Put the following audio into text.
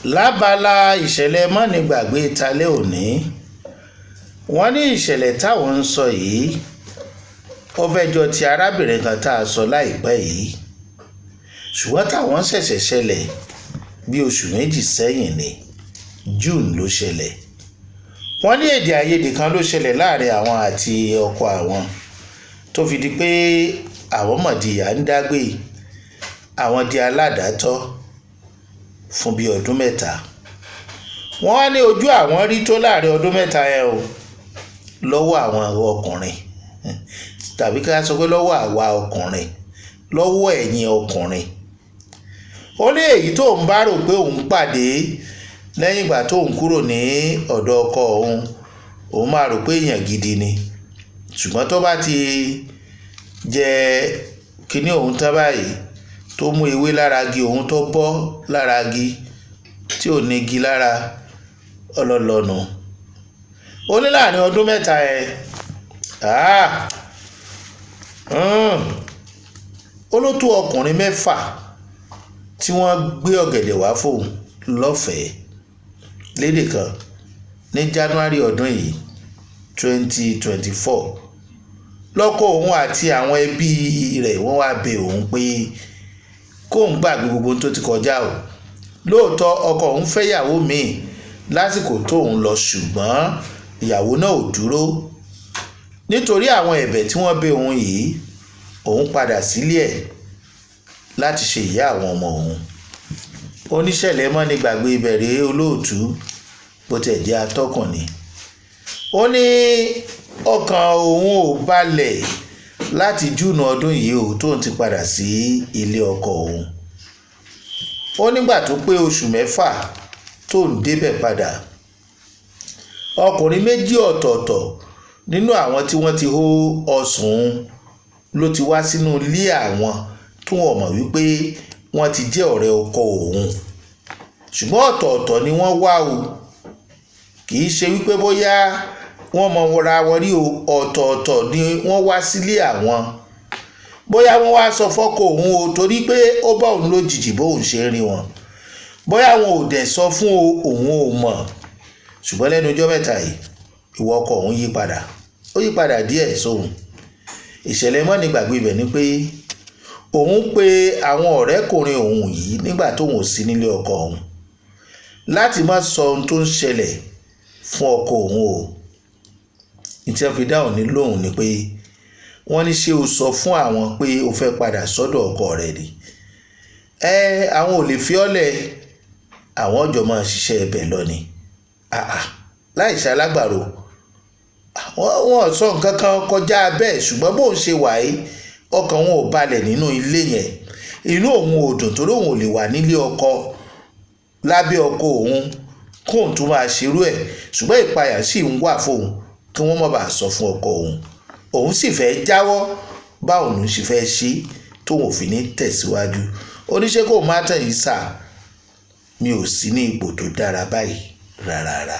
Lábala ìṣẹ̀lẹ̀ mọ́nìgbàgbé talẹ́ òní, wọ́n ní ìṣẹ̀lẹ̀ táwọn ń sọ yìí ó fẹ́ jọ ti arábìnrin kan tá a sọ láìpẹ́ yìí, ṣùgbọ́n táwọn ṣẹ̀ṣẹ̀ ṣẹlẹ̀ bí oṣù 2 sẹ́yìn ní June ló ṣẹlẹ̀. Wọ́n ní èdè àìyedè kan ló ṣẹlẹ̀ láàrin àwọn àti ọkọ àwọn tó fi di pé àwọn mọ̀dìyà ń dágbé, àwọn di aládàátọ́ fún bíi ọdún 3. Wọ́n wá ní ojú àwọn rí tó láàrin ọdún 3 yẹn o lọ́wọ́ àwọn ọkùnrin, tàbí ká sọ pé lọ́wọ́ àwa ọkùnrin, lọ́wọ́ ẹ̀yin ọkùnrin. Ó ní èyí tó ń bá rò pé òun pàdé lẹ́yìn ìgbà tó ń kúrò ní ọ̀dọ̀ ọkọ òun, òun máa rò pé èèyàn gidi ni. Ṣùgbọ́n tó bá ti jẹ kíní òun tán báyìí, tó mú ewé lára igi òun tó bọ́ lára igi tí ò ní igi lára, ọlọ́lọ́nu. Ó ní láàrin ọdún 3 ẹ, ó ló tó ọkùnrin 6 tí wọ́n gbé ọ̀gẹ̀dẹ̀ wá fóun lọ́fẹ̀ẹ́ lédè kan ní January ọdún yìí 2024. Lọ́kọ òun àti àwọn ẹbí rẹ̀ wọ́n wá bẹ òun pé kóun gbàgbé gbogbo ohun tó ti kọjá o. Lóòótọ́ ọkọ òun fẹ́ ìyàwó míì lásìkò tóun lọ, ṣùgbọ́n ìyàwó náà ò dúró. Nítorí àwọn ẹ̀bẹ̀ tí wọ́n bẹ òun yìí, òun padà sílé ẹ̀ láti ṣe ìyá àwọn ọmọ òun. Oníṣẹ̀lẹ̀ mọ́ni gbàgbé ìbẹ̀rẹ̀ olóòtú bó tiẹ̀ jẹ́ atọ́kùn ni. Ó ní ọkàn òun ò balẹ̀ láti Júùnù ọdún yìí o tóun ti padà sí ilé ọkọ òun. Ó nígbà tó pé oṣù 6 tóun débẹ̀ padà, ọkùnrin 2 ọ̀tọ̀ọ̀tọ̀ nínú àwọn tí wọ́n ti hó ọsùn ló ti wá sínú ilé àwọn tó wọ́n mọ̀ wípé wọ́n ti jẹ́ ọ̀rẹ́ ọkọ òun. Ṣùgbọ́n ọ̀tọ̀ọ̀tọ̀ ni wọ́n wá o. Kì í ṣe wípé bóyá wọ́n mọ ra wọn rí o, ọ̀tọ̀ọ̀tọ̀ ni wọ́n wá sílé àwọn. Bóyá wọ́n wá sọ fọ́kọ òun o torí pé ó bá òun lójijì bóun ṣe ń rí wọn. Bóyá wọn ò dẹ̀ sọ fún o, òun ò mọ̀. Ṣùgbọ́n lẹ́nu ọjọ́ mẹ́ta yìí, ìwà ọkọ òun yí padà. Ó yí padà díẹ̀ sóhun. Ìṣẹ̀lẹ̀ mọ́ni gbàgbé ibẹ̀ ni pé òun pe àwọn ọ̀rẹ́kùnrin òun yìí nígbà tóun ò sí nílé ọkọ òun láti má sọ ohun tó ń ṣẹlẹ̀ fún ọkọ òun o. Ní tí wọ́n fi dáhùn ní lóhùn ni pé wọ́n ní ṣé o sọ fún àwọn pé o fẹ́ padà sọ́dọ̀ ọkọ rẹ ni. Àwọn ò lè fi ọ́ lẹ̀, àwọn ọjọ́ máa ṣiṣẹ́ ẹbẹ̀ lọ ni. Láì ṣe alágbàro. Wọ́n sọ nǹkan kan kọjá bẹ́ẹ̀, ṣùgbọ́n bóun ṣe wà yìí, ọkàn wọn ò balẹ̀ nínú ilé yẹn. Inú òun ò dùn torí òun ò lè wà nílé ọkọ lábẹ́ ọkọ òun kóun tún máa ṣerú ẹ̀. Ṣùgbọ́n ìpayà sì ń wà fóun kí wọ́n má bàa sọ fún ọkọ òun. Òun sì fẹ́ jáwọ́ báwo lòun ṣe fẹ́ ṣe tóun ò fi ní tẹ̀síwájú. Oníṣẹ́ kò má tàn yìí sà, mi ò sí ní ipò tó dára báyìí rárá.